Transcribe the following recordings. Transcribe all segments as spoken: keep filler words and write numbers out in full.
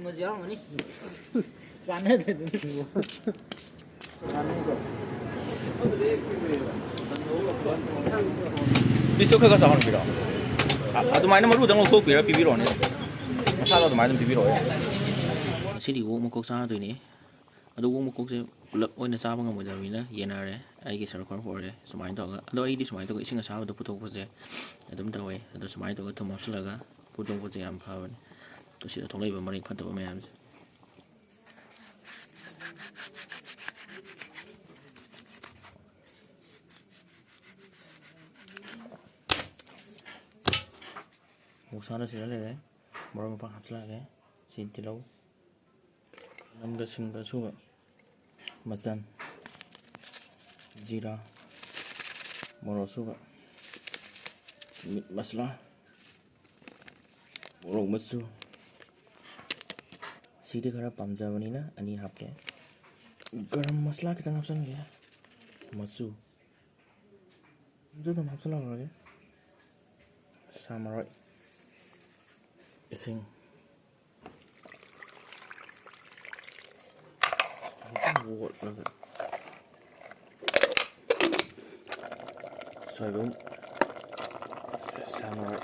ꯃꯁꯤ ꯌꯥꯎꯔꯝꯒꯅꯤ꯫ ꯆꯥꯟꯅꯗꯗꯅ꯫ ꯄꯤꯁꯇꯣ ꯈꯔ ꯈꯔ ꯆꯥꯎꯍꯟꯕꯤꯔꯣ꯫ ꯑ-, ꯑꯗꯨꯃꯥꯏꯅ ꯃꯔꯨꯗꯪ ꯂꯧꯊꯣꯛꯄꯤꯔ ꯄꯤꯕꯤꯔꯛꯑꯣꯅꯦ꯫ ꯃꯁꯥꯗꯣ ꯑꯗꯨꯃꯥꯏꯅ ꯑꯗꯨꯝ ꯄꯤꯕꯤꯔꯛꯑꯣ ꯌꯥꯏ꯫ ꯉꯁꯤꯗꯤ ꯑꯣꯛ ꯃꯀꯣꯛ ꯆꯥꯗꯣꯏꯅꯦ꯫ ꯑꯗꯣ ꯑꯣꯛ ꯃꯀꯣꯛꯁꯦ ꯄꯨꯂꯞ ꯑꯣꯏꯅ ꯆꯥꯕ ꯉꯝꯃꯣꯏꯗꯕꯅꯤꯅ ꯌꯦꯟꯅꯔꯦ꯫ ꯑꯩꯒꯤ ꯁꯔꯨꯛ ꯈꯔ ꯍꯣꯔꯦ ꯁꯨꯃꯥꯏꯅ ꯇꯧꯔꯒ꯫ ꯑꯗꯣ ꯑꯩꯗꯤ ꯁꯨꯃꯥꯏꯅ ꯇꯧꯔꯒ ꯏꯁꯤꯡ ꯑꯁꯥꯕꯗ ꯐꯨꯠꯇꯣꯛꯄꯁꯦ ꯑꯗꯨꯝ ꯇꯧꯋꯦ꯫ ꯑꯗꯣ ꯁꯨꯃꯥꯏꯅ ꯇꯧꯔꯒ ꯊꯨꯝ ꯍꯥꯞꯆꯤꯜꯂꯒ ꯐꯨꯠꯇꯣꯛꯄꯁꯦ ꯌꯥꯝ ꯐꯕꯅꯦ꯫ ꯑꯗꯣ ꯁꯤꯗ ꯊꯣꯛꯂꯛꯏꯕ ꯃꯔꯤꯛ ꯐꯠꯇꯕ ꯃꯌꯥꯝꯁꯦ꯫ ꯃꯣꯔꯣꯛ ꯁꯥꯅ ꯁꯤꯗ ꯂꯩꯔꯦ꯫ ꯃꯔꯣꯏ ꯃꯄꯥꯡ ꯍꯥꯞꯆꯤꯜꯂꯛꯑꯒꯦ꯫ ꯁꯤ ꯇꯤꯜꯍꯧ, ꯆꯅꯝꯒ ꯁꯤꯡꯒ ꯑꯁꯨꯕ, ꯃꯆꯜ, ꯖꯤꯔꯥ, ꯃꯣꯔꯣꯛ ꯑꯁꯨꯕ, ꯃꯤꯠ ꯃꯁꯂꯥ, ꯃꯣꯔꯣꯛ ꯃꯆꯨ꯫ ꯁꯤꯗꯤ ꯈꯔ ꯄꯥꯝꯖꯕꯅꯤꯅ ꯑꯅꯤ ꯍꯥꯞꯀꯦ꯫ ꯒꯔꯝ ꯃꯁꯂꯥ ꯈꯤꯇꯪ ꯍꯥꯞꯆꯤꯟꯒꯦ꯫ ꯃꯆꯨ꯫ ꯑꯗꯨ ꯑꯗꯨꯝ ꯍꯥꯞꯆꯤꯜꯍꯧꯔꯒꯦ꯫ ꯁꯥ ꯃꯔꯣꯏ, ꯏꯁꯤꯡ꯫ ꯈꯤꯇꯪ ꯑꯣꯠꯂꯒ ꯁꯣꯏꯕꯨꯝ, ꯁꯥ ꯃꯔꯣꯏ꯫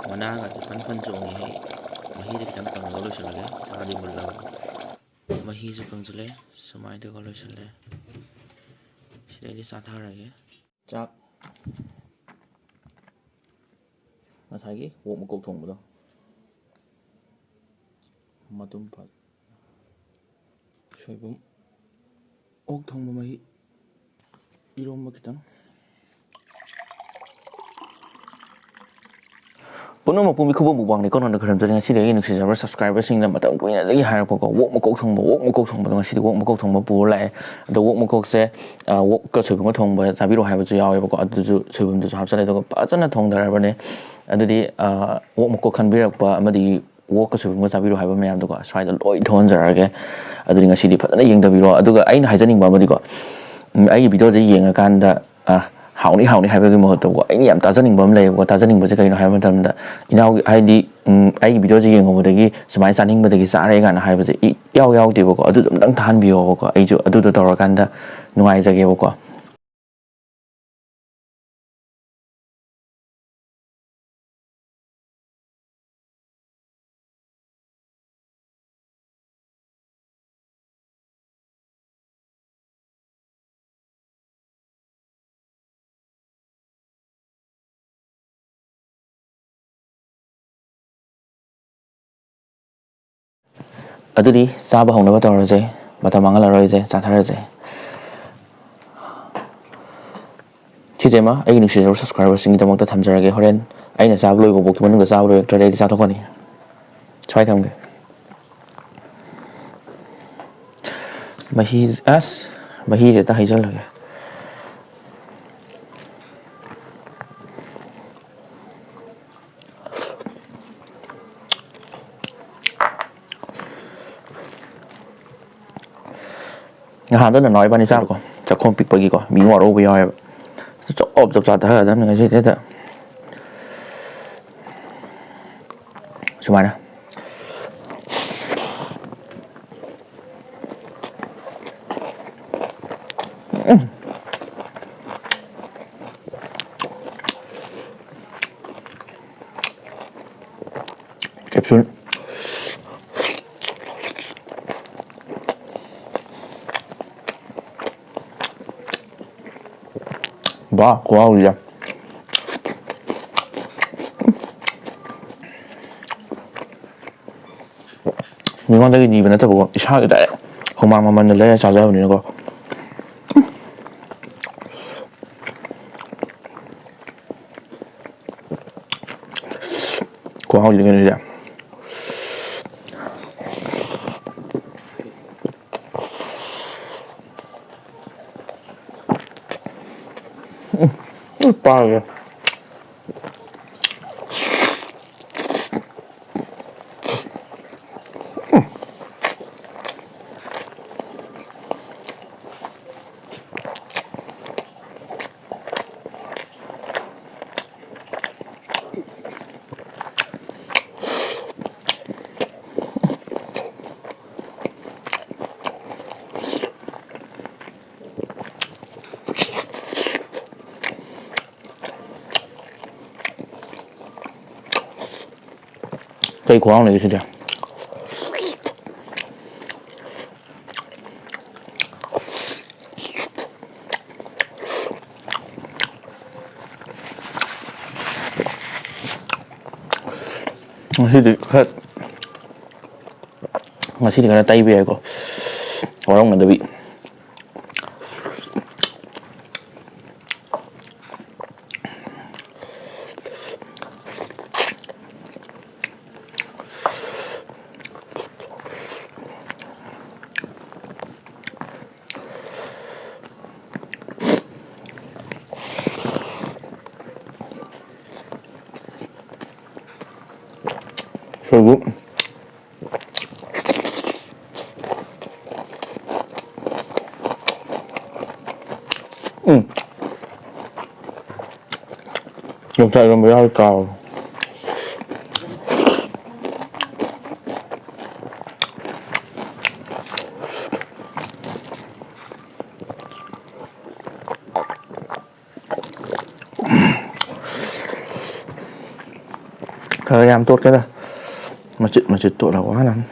ꯃꯅꯥꯒꯁꯦ ꯐꯟ ꯐꯟ ꯆꯣꯡꯉꯤꯍꯦ꯫ ꯃꯍꯤꯗ ꯈꯤꯇꯪ ꯀꯪꯉꯒ ꯂꯣꯏꯁꯤꯜꯂꯒꯦ꯫ ꯁꯥꯗꯤ ꯃꯨꯜꯂꯕ꯫ ꯃꯍꯤꯁꯨ ꯀꯪꯁꯤꯜꯂꯦ꯫ ꯁꯨꯃꯥꯏꯅ ꯇꯧꯔꯒ ꯂꯣꯏꯁꯤꯜꯂꯦ꯫ ꯁꯤꯗꯩꯗꯤ ꯆꯥꯊꯔꯒꯦ꯫ ꯆꯥꯛ꯫ ꯉꯁꯥꯏꯒꯤ ꯑꯣꯛ ꯃꯀꯣꯛ ꯊꯣꯡꯕꯗꯣ꯫ ꯃꯇꯨꯝ ꯐ-, ꯁꯣꯏꯕꯨꯝ꯫ ꯑꯣꯛ ꯊꯣꯡꯕ ꯃꯍꯤ꯫ ꯏꯔꯣꯝꯕ ꯈꯤꯇꯪ꯫ ꯄꯨꯝꯅꯃꯛꯄꯨ ꯃꯤꯈꯨꯕꯝ ꯃꯨꯛꯕꯥꯡꯅꯤ ꯀꯣꯟꯅ ꯈꯔꯝꯖꯔꯤ꯫ ꯉꯁꯤꯗꯤ ꯑꯩꯒꯤ ꯅꯨꯡꯁꯤꯖꯔꯕ subscriberꯁꯤꯡꯅ ꯃꯇꯝ ꯀꯨꯏꯅꯗꯒꯤ ꯍꯥꯏꯔꯛꯄꯀꯣ, ꯑꯣꯛ ꯃꯀꯣꯛ ꯊꯣꯡꯕ, ꯑꯣꯛ ꯃꯀꯣꯛ ꯊꯣꯡꯕꯗꯣ ꯉꯁꯤꯗꯤ ꯑꯣꯛ ꯃꯀꯣꯛ ꯊꯣꯡꯕ ꯄꯨꯔ ꯂꯥꯛꯑꯦ꯫ ꯑꯗꯣ ꯑꯣꯛ ꯃꯀꯣꯛꯁꯦ, ꯑ, ꯑꯣꯛꯀ ꯁꯣꯏꯕꯨꯝꯒ ꯊꯣꯡꯕ ꯆꯥꯕꯤꯔꯣ ꯍꯥꯏꯕꯁꯨ ꯌꯥꯎꯋꯦꯕꯀꯣ, ꯑꯗꯨꯁꯨ ꯁꯣꯏꯕꯨꯝꯗꯨꯁꯨ ꯍꯥꯞꯆꯜꯂꯦ꯫ ꯑꯗꯨꯒ ꯐꯖꯅ ꯊꯣꯡꯊꯔꯕꯅꯦ꯫ ꯑꯗꯨꯗꯤ, ꯑ, ꯑꯣꯛ ꯃꯀꯣꯛ ꯈꯟꯕꯤꯔꯛꯄ ꯑꯃꯗꯤ ꯑꯣꯛꯀ ꯁꯣꯏꯕꯨꯝꯒ ꯆꯥꯕꯤꯔꯣ ꯍꯥꯏꯕ ꯃꯌꯥꯝꯗꯣꯀꯣ, ꯁ꯭ꯋꯥꯏꯗ ꯂꯣꯏ ꯊꯣꯛꯍꯟꯖꯔꯛꯑꯒꯦ꯫ ꯑꯗꯨꯗꯤ ꯉꯁꯤꯗꯤ ꯐꯖꯅ ꯌꯦꯡꯊꯕꯤꯔꯣ꯫ ꯑꯗꯨꯒ ꯑꯩꯅ ꯍꯥꯏꯖꯅꯤꯡꯕ ꯑꯃꯗꯤꯀꯣ, ꯎꯝ, ꯑꯩꯒꯤ videoꯁꯦ ꯌꯦꯡꯉꯀꯥꯟꯗ, ꯑ, ꯍꯥꯎꯅꯤ ꯍꯥꯎꯅꯤ ꯍꯥꯏꯕꯒꯤ ꯃꯍꯨꯠꯇꯀꯣ, ꯑꯩꯅ ꯌꯥꯝ ꯇꯥꯖꯅꯤꯡꯕ ꯑꯃ ꯂꯩꯌꯦꯕꯀꯣ꯫ ꯇꯥꯖꯅꯤꯡꯕꯁꯦ ꯀꯩꯅꯣ ꯍꯥꯏꯕ ꯃꯇꯝꯗ, ꯏꯅꯥꯎꯒꯤ, ꯍꯥꯏꯗꯤ, ꯎꯝ, ꯑꯩꯒꯤ ꯚꯤꯗꯤꯑꯣꯁꯦ ꯌꯦꯡꯉꯨꯕꯗꯒꯤ ꯁꯨꯃꯥꯏꯅ ꯆꯥꯅꯤꯡꯕꯗꯒꯤ ꯆꯥꯔꯦ ꯀꯥꯏꯅ ꯍꯥꯏꯕꯁꯦ ꯏ-, ꯏꯌꯥꯎ ꯌꯥꯎꯗꯦꯕꯀꯣ꯫ ꯑꯗꯨꯗꯣ ꯑꯝꯇꯪ ꯊꯥꯍꯟꯕꯤꯌꯣꯕꯀꯣ, ꯑꯩꯁꯨ ꯑꯗꯨꯗꯣ ꯇꯧꯔꯀꯥꯟꯗ ꯅꯨꯡꯉꯥꯏꯖꯒꯦꯕꯀꯣ꯫ ꯑꯗꯨꯗꯤ ꯆꯥꯕ ꯍꯧꯅꯕ ꯇꯧꯔꯁꯦ, ꯃꯇꯝ ꯃꯥꯡꯍꯜꯂꯔꯣꯏꯁꯦ, ꯆꯥꯊꯔꯁꯦ꯫ ꯁꯤꯁꯦꯃ ꯑꯩꯒꯤ ꯅꯨꯡꯁꯤꯖꯔꯕ subscriberꯁꯤꯡꯒꯤꯗꯃꯛꯇ ꯊꯝꯖꯔꯒꯦ꯫ ꯍꯣꯔꯦꯟ ꯑꯩꯅ ꯆꯥꯕ ꯂꯣꯏꯕ ꯐꯥꯎꯒꯤ ꯃꯅꯨꯡꯗ ꯆꯥꯕ ꯂꯣꯏꯔꯛꯇ꯭ꯔꯗꯤ ꯑꯩꯗꯤ ꯆꯥꯊꯣꯛꯀꯅꯤ꯫ ꯁ꯭ꯋꯥꯏ ꯊꯝꯒꯦ꯫ ꯃꯍꯤ, ꯑꯁ, ꯃꯍꯤꯁꯦ ꯍꯦꯛꯇ ꯍꯩꯖꯜꯂꯒꯦ꯫ ꯅꯍꯥꯟꯗꯣ ꯅꯅꯥꯎ ꯏꯕꯥꯅꯤ ꯆꯥꯕꯀꯣ, ꯆꯥꯛꯈꯣꯝ ꯄꯤꯛꯄꯒꯤꯀꯣ, ꯃꯤ ꯋꯥꯔꯧꯕ ꯌꯥꯎꯋꯦꯕ꯫ ꯆꯞ ꯆꯞ ꯆꯥꯊꯔꯗꯕꯅꯤ ꯉꯁꯤꯗꯤ ꯍꯦꯛꯇ꯫ ꯁꯨꯃꯥꯏꯅ꯫ ꯎꯝ꯫ Capsule꯫ ꯕꯥ, ꯈꯨꯍꯥꯎꯁꯤꯗ꯫ ꯃꯤꯉꯣꯟꯗꯒꯤ ꯅꯤꯕ ꯅꯠꯇꯕꯀꯣ, ꯏꯁꯥꯒꯤ direct ꯍꯨꯃꯥꯡ ꯃꯃꯜꯗ ꯂꯩꯔ ꯆꯥꯖꯕꯅꯤꯅꯀꯣ꯫ ꯈꯨꯍꯥꯎꯁꯤꯗꯤ ꯀꯩꯅꯣꯁꯤꯗꯤ꯫ ꯎꯝ, ꯎꯝ, ꯄꯥꯏꯒꯦ꯫ ꯀꯩ ꯈꯨꯍꯥꯎꯅꯣ ꯁꯤꯗꯤ? ꯉꯁꯤꯗꯤ ꯈꯔ, ꯉꯁꯤꯗꯤ ꯈꯔ ꯇꯩꯕ ꯌꯥꯏꯀꯣ, ꯋꯥꯔꯧꯅꯗꯕꯤ꯫ ꯁꯣꯏꯕꯨꯝ꯫ ꯎꯝ꯫ ꯌꯣꯡꯆꯥꯛ ꯏꯔꯣꯟꯕ ꯌꯥꯎꯔꯗꯤ ꯀꯥꯎꯔꯦ꯫ ꯈꯔ ꯌꯥꯝ ꯇꯣꯠꯀꯦꯗ꯫ ꯃꯆꯤꯠ ꯃꯆꯤꯠ ꯇꯣꯠꯂ ꯋꯥꯅꯕꯅꯤ꯫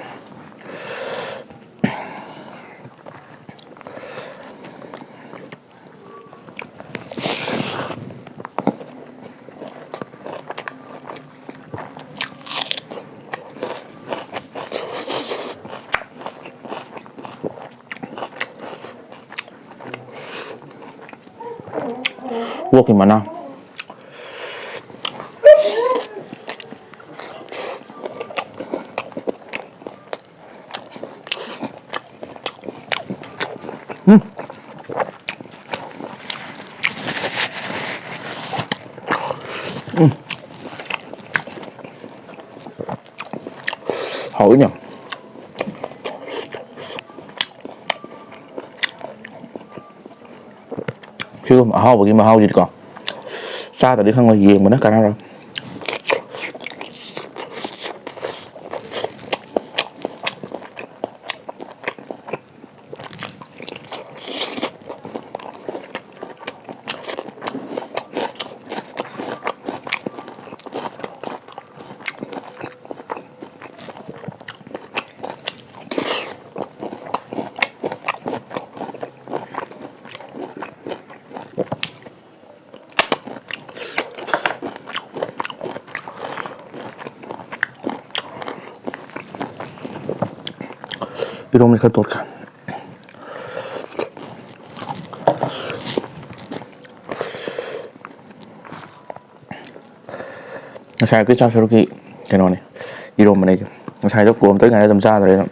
ꯑꯣꯛꯀꯤ ꯃꯅꯥ꯫ ꯎꯝ꯫ ꯎꯝ꯫ ꯍꯥꯎꯋꯤꯅꯦ꯫ ꯁꯤꯒꯨꯝꯕ ꯑꯍꯥꯎꯕꯒꯤ ꯃꯍꯥꯎꯁꯤꯗꯤꯀꯣ, ꯆꯥꯗ꯭ꯔꯗꯤ ꯈꯪꯉꯣꯏ, ꯌꯦꯡꯕꯅ ꯀꯥꯟꯅꯔꯣꯏ꯫ ꯏꯔꯣꯝꯕ ꯈꯔ ꯇꯣꯠꯀꯦ꯫ ꯉꯁꯥꯏ ꯑꯌꯨꯛꯀꯤ ꯆꯥꯛ ꯁꯔꯨꯛꯀꯤ ꯀꯩꯅꯣꯅꯦ, ꯏꯔꯣꯝꯕꯅꯦ ꯑꯩꯁꯦ꯫ ꯉꯁꯥꯏꯗꯣ ꯀꯣꯝ ꯇꯧꯔꯤꯉꯩꯗ ꯑꯗꯨꯝ ꯆꯥꯗ꯭ꯔꯦ ꯑꯗꯨꯝ꯫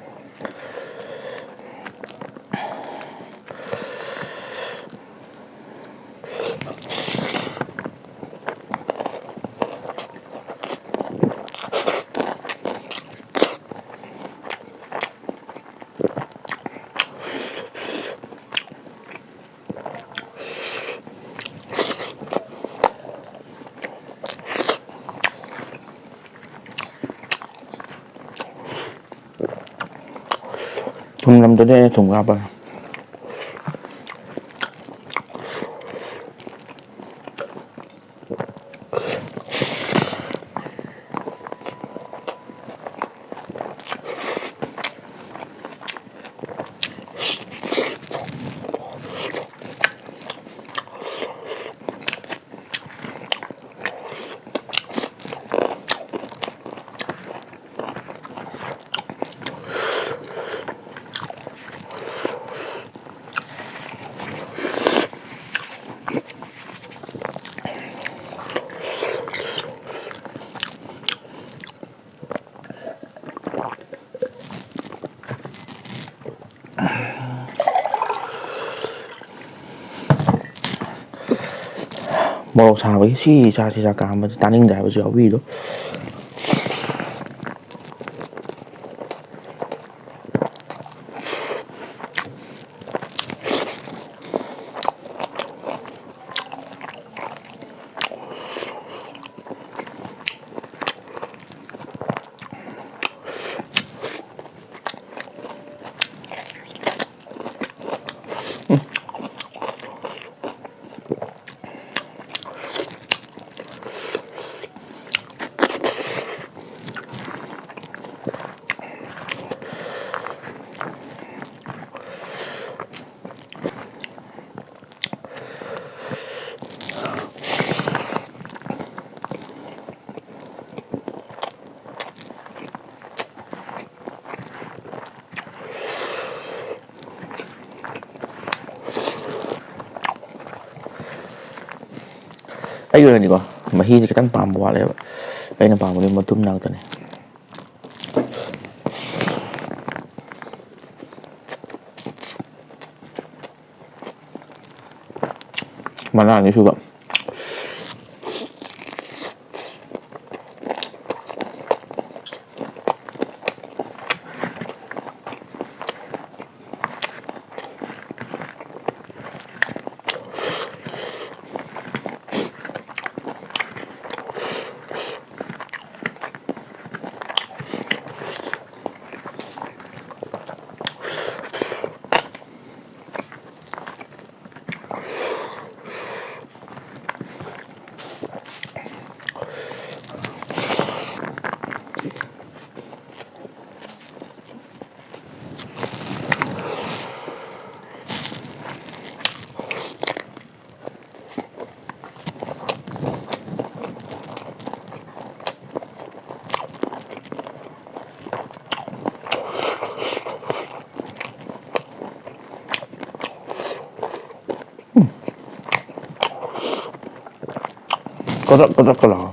ꯊꯨꯝ ꯅꯝꯗꯣꯏꯅꯦ, ꯑꯩꯅ ꯊꯨꯝ ꯈꯔ ꯍꯥꯞꯄꯒ꯫ ꯃꯣꯔꯣꯛ ꯁꯥꯕꯒꯤ ꯁꯤ ꯆꯥ, ꯁꯤ ꯆꯥ ꯀꯥꯝꯕꯁꯦ ꯇꯥꯅꯤꯡꯗꯦ ꯍꯥꯏꯕꯁꯨ ꯌꯥꯎꯕꯤꯗꯣ꯫ ꯑꯩꯒꯤ ꯑꯣꯏꯅꯗꯤꯀꯣ, ꯃꯍꯤꯁꯦ ꯈꯤꯇꯪ ꯄꯥꯝꯕ ꯋꯥꯠꯂꯦꯕ꯫ ꯑꯩꯅ ꯄꯥꯝꯕꯗꯤ ꯃꯇꯨꯝ ꯉꯥꯛꯇꯅꯦ꯫ ꯃꯅꯥ ꯑꯅꯤ ꯁꯨꯕ꯫ ꯀꯗ꯭ꯔꯛ ꯀꯗ꯭ꯔꯛꯀ ꯂꯥꯎ꯫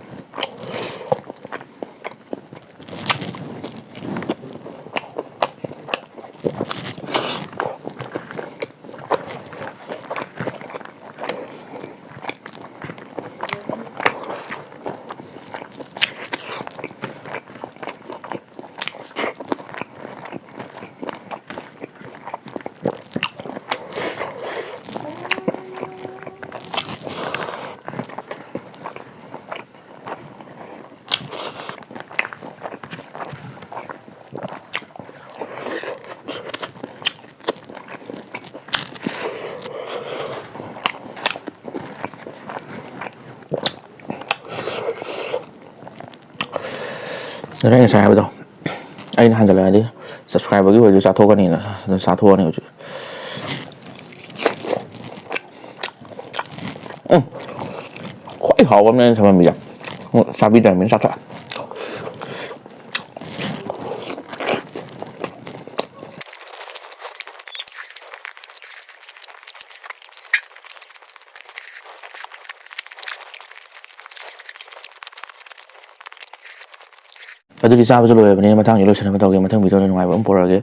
ꯑꯗꯨꯅ ꯑꯩ ꯉꯁꯥꯏ ꯍꯥꯏꯕꯗꯣ, ꯑꯩꯅ ꯍꯟꯖꯤꯜꯂꯛꯑꯗꯤ subscriberꯒꯤ ꯑꯣꯏꯔꯁꯨ ꯆꯥꯊꯣꯛꯀꯅꯤꯅ, ꯑꯗꯨ ꯆꯥꯊꯣꯛꯑꯅꯤ ꯍꯧꯖꯤꯛ꯫ ꯎꯝ꯫ ꯈ꯭ꯋꯥꯏ ꯍꯥꯎꯕ ꯑꯃꯅ ꯑꯩꯅ ꯊꯝꯃꯝꯃꯤꯁꯦ꯫ ꯎꯝ, ꯆꯥꯕꯤꯗ꯭ꯔꯕꯅꯤꯅ ꯆꯥꯊꯣꯛꯑꯦ꯫ ꯑꯗꯨꯗꯤ ꯆꯥꯕꯁꯨ ꯂꯣꯏꯔꯕꯅꯤꯅ ꯃꯊꯪꯗꯤ ꯂꯣꯏꯁꯤꯟꯅꯕ ꯇꯧꯒꯦ꯫ ꯃꯊꯪ ꯚꯤꯗꯤꯑꯣꯗ ꯅꯨꯡꯉꯥꯏꯕ ꯑꯃ ꯄꯨꯔꯛꯑꯒꯦ꯫